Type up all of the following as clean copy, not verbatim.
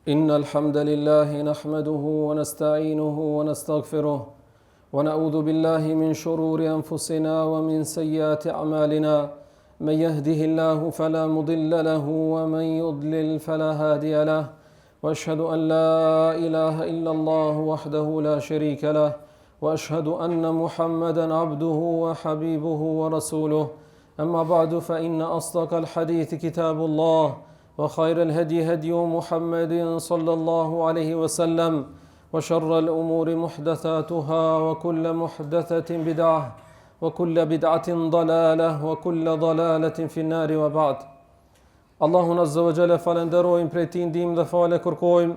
إن الحمد لله نحمده ونستعينه ونستغفره ونعوذ بالله من شرور أنفسنا ومن سيئات أعمالنا من يهده الله فلا مضل له ومن يضلل فلا هادي له واشهد ان لا اله الا الله وحده لا شريك له واشهد ان محمدا عبده وحبيبه ورسوله اما بعد فان اصدق الحديث كتاب الله وخير الهدي هدي محمد صلى الله عليه وسلم وشر الامور محدثاتها وكل محدثه بدعه وكل بدعه ضلاله وكل ضلاله في النار وبعد Allahun Azza wa Jalla falënderojmë prej tij ndihmë dhe falje kërkojmë,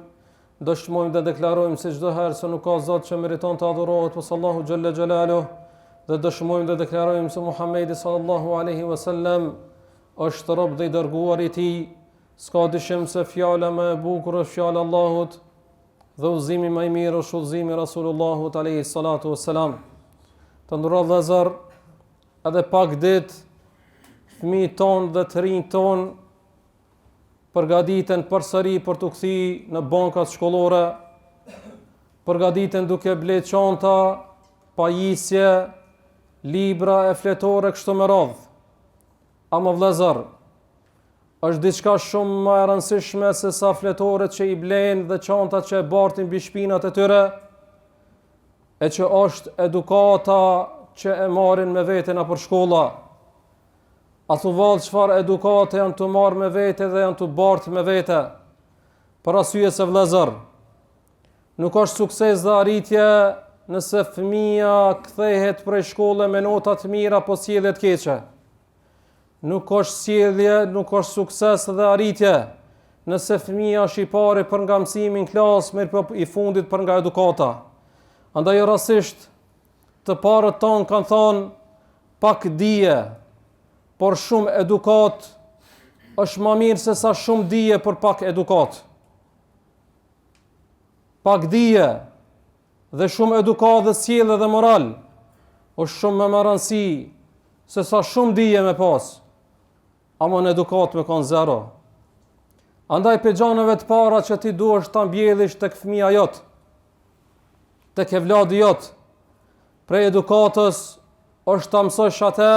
dëshmojmë dhe deklarojmë si çdo herë se nuk ka Zot që meriton të adhurohet pos Allahu Xhalla Xhelaluhu dhe dëshmojmë dhe deklarojmë se Muhamedi sallallahu alaihi wasallam është rob dhe i dërguar i tij. S'ka dyshim se fjala më e bukur është fjala e Allahut dhe udhëzimi më i mirë është udhëzimi i Rasulullahut alaihi salatu wassalam. Të nderuar vëllezër, Edhe pak ditë, fëmijët tonë dhe të rinjtë tonë përgatiten përsëri për t'u kthy në bankat shkollore, përgatiten duke ble çanta, pajisje, libra e fletore kështu me radhë. Ama vëllezër, është diçka shumë më e rëndësishme se sa fletoret që i blejnë dhe çantat që e bartin mbi shpinat e tyre, e që është edukata që e marrin me vete nëpër shkolla. A thu vallë çfarë edukate janë tu marrë me vete dhe janë tu bartë me vete. Për arsye se vëllezër, nuk është sukses dhe arritje nëse fëmija kthehet prej shkolle me nota të mira po sjellje të keqe. Nuk është sjellje, nuk është sukses dhe arritje. Nëse fëmija është i pari për nga mësimi në klasë, mirëpo i fundit për nga edukata. Andaj jo rastësisht, të parët tonë kanë thonë pak dije, por shumë edukatë është ma mirë se sa shumë dije për pak edukatë. Pak dije dhe shumë edukatë dhe sjellje dhe moral është shumë më me rëndësi se sa shumë dije me pas, ama në edukatë me konë zero. Andaj prej gjanave të para që ti duhesh ta mbjellish tek fëmija jot, tek evladi jot, prej edukatës është ta mësosh atë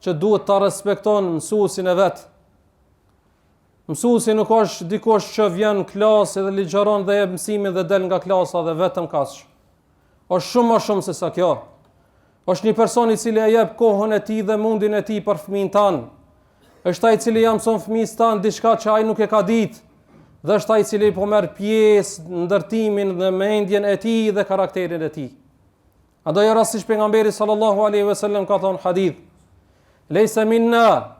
që duhet ta respekton mësuesin e vet. Mësuesi nuk është dikush që vjen në klasë dhe ligjëron dhe jep mësimin dhe del nga klasa dhe vetëm kaq. Është shumë më shumë se sa kjo. Është një person i cili e jep kohën e tij dhe mundin e tij për fëmijën tan. Është ai i cili ja mëson fëmijës tan diçka që ai nuk e ka ditë. Dhe është ai i cili po merr pjesë në ndërtimin dhe mendjen e tij dhe karakterin e tij. Andaj jo rastësisht pejgamberi sallallahu alaihi wasallam ka thonë hadith: "Lejse minna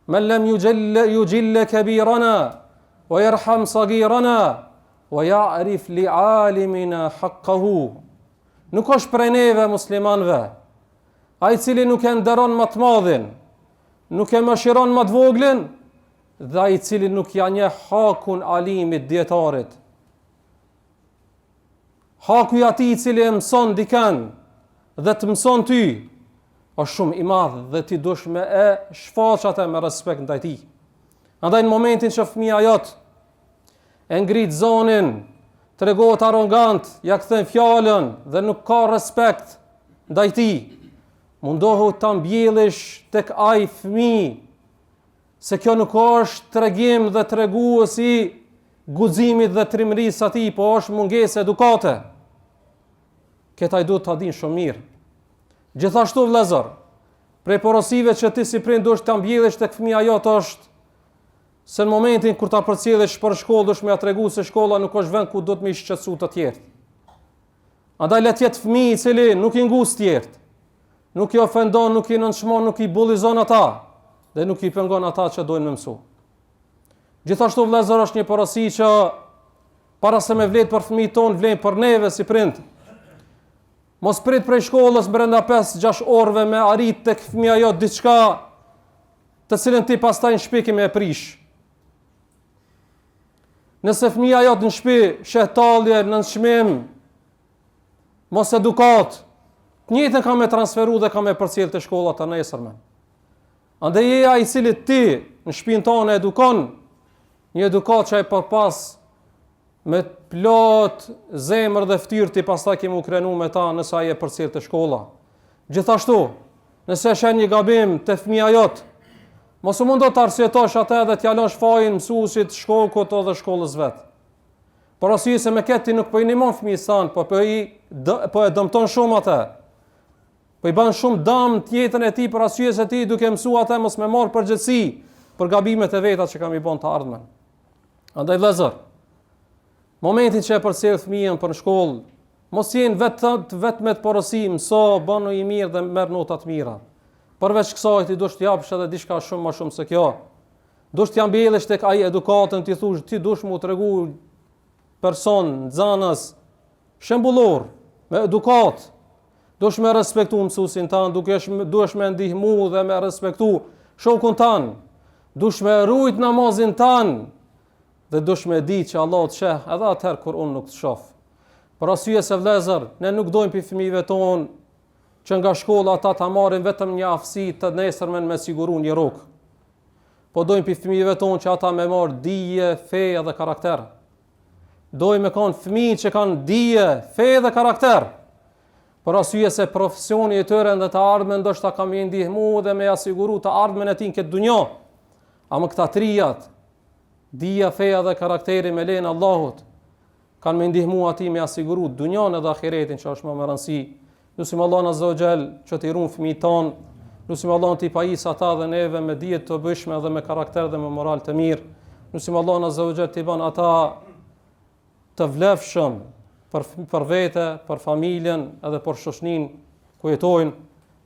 Men lem juxhille kebirana, wa jerham sagirana, wa ja'rif li alimina hakkahu. Nuk është prej neve muslimanve, ai i cili nuk e nderon më të madhin, nuk e mëshiron më të voglin, dhe ai i cili nuk ja njeh hakun alimit dijetarit. Haku i atij i cili e mëson dikën dhe të mëson ty, është shumë i madh dhe ti duhesh me e shfaq atë me respekt ndaj tij. Andaj në momentin që fëmija jot e ngrit zonin, tregohet arrogant, ja kthen fjalën dhe nuk ka respekt ndaj tij, mundohu ta mbjellish tek ai fëmijë se kjo nuk është tregim dhe tregues i guximit dhe trimërisë së tij, po është mungesë edukate. Këtë ai duhet ta dinë shumë mirë. Gjithashtu vëllezër, prej porosive që ti si prind duhesh ta mbjellësh tek fëmija jot është se në momentin kur ta përcjellësh për shkollë duhesh me ja tregu se shkolla nuk është vend ku duhet me i shqetësu të tjerët. Andaj le të jetë fëmijë i cili nuk i ngus të tjerët, nuk i ofendon, nuk i nënçmon, nuk i bullizon ata dhe nuk i pengon ata që dojnë me mësu. Gjithashtu vëllezër është një porosi që para se me vlet për fëmijët tonë, vlen për neve si prind. Mos prit prej shkollës brenda 5-6 orëve me arrit tek fëmija jot diçka të cilën ti pastaj në shtëpi ke me e prish. Nëse fëmija jot në shtëpi sheh tallje, nënçmim, mos edukatë, të njëjtën ka me transferu dhe ka me përcjell te shkolla të nesërmen. Andaj je ai i cili ti në shpinë tane edukon, një edukatë që e përpas. Me plot zemër dhe ftyrë ti pastaj ke m'u krenu me ta nëse ai e përcjell te shkolla. Gjithashtu, nëse e sheh një gabim te fëmija jot, mos u mundo të arsyetosh atë dhe t'ia lësh fajin mësuesit, shokut edhe shkollës vet. Për arsye se me këtë ti nuk po i ndihmon fëmijës tand, po po i po e dëmton shumë atë. Po i ban shumë dam të jetën e tij për arsye se ti duke mësu atë mos me marr përgjegjësi për gabimet e veta që ka me i bo n'të ardhmen. Andaj vëllezër, momentin që e përcjell fëmijën për në shkollë, mos jenë vetëm të vetmet porosi, mëso, bënu i mirë dhe merr nota të mira. Përveç kësaj ti duhesh t'i japësh edhe diçka shumë më shumë se kjo. Duhesh t'ia mbjellësh tek ai edukatën, t'i thush ti duhesh m'u tregu person, nxënës, shembullor, me edukatë. Duhesh me respektu mësuesin tand, dukesh duhesh me ndihmu dhe me respektu shokun tand. Duhesh me rujt namazin tand dhe duhesh me ditë që Allahu të sheh edhe atëherë kur unë nuk të shoh. Për arsye se vëllezër, ne nuk dojmë pi fëmijëve tonë që nga shkolla ata ta marrin vetëm një aftësi të nesërmen me siguru një rrogë. Po dojmë pi fëmijëve tonë që ata me marrë dije, fe dhe karakter. Dojmë me kanë fëmijë që kanë dije, fe dhe karakter. Për arsye se profesioni i tyre në të ardhmen ndoshta ka me i ndihmu dhe me ja siguru të ardhmen e tij në këtë dunja. Ama këta trijat, dija, feja dhe karakteri me lejen e Allahut, kanë me ndihmu atij me ja siguru dunjan edhe ahiretin që është më me rëndësi. Lusim Allahun Azza wa Jall që t'i ruan fëmijët tonë. Lusim Allahun t'i pajisë ata dhe neve me dije të dobishme dhe me karakter dhe me moral të mirë. Lusim Allahun Azza wa Jall t'i bën ata të vlefshëm për për vete, për familjen edhe për shoqërinë ku jetojnë,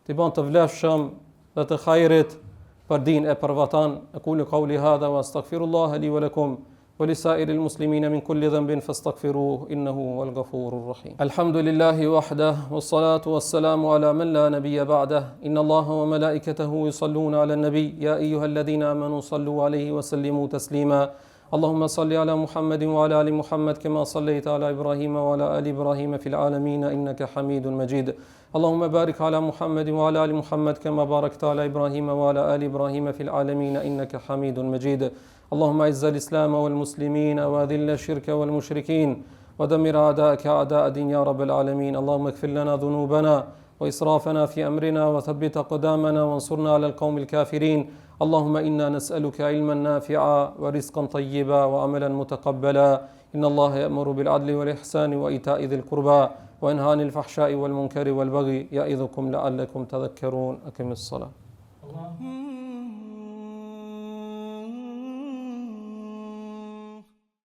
t'i bën të vlefshëm dhe të hajrit për din e për vatan. Ekulu kauli hadha wa astaghfirullah li wa lakum wa li sa'iril muslimina min kulli dhanbin fastaghfiruhu innahu huwal ghafurur rahim. Alhamdulillahi wahdah was salatu was salamu ala man la nabiyya ba'dah. Inna Allaha wa malaikatahu yusalluna ala an-nabi ya ayyuhalladhina amanu sallu alayhi wa sallimu taslima. اللهم صل على محمد وعلى ال محمد كما صليت على ابراهيم وعلى ال ابراهيم في العالمين انك حميد مجيد اللهم بارك على محمد وعلى ال محمد كما باركت على ابراهيم وعلى ال ابراهيم في العالمين انك حميد مجيد اللهم اعز الاسلام والمسلمين واذل الشرك والمشركين ودمر اعداءك اعداء الدين يا رب العالمين اللهم اغفر لنا ذنوبنا وإسرافنا في أمرنا وثبت أقدامنا وانصرنا على القوم الكافرين اللهم إنا نسألك علما نافعا ورزقا طيبا وعملا متقبلا إن الله يأمر بالعدل والإحسان وإيتاء ذي القربى وينهى عن الفحشاء والمنكر والبغي يعظكم لعلكم تذكرون أقم الصلاة الله.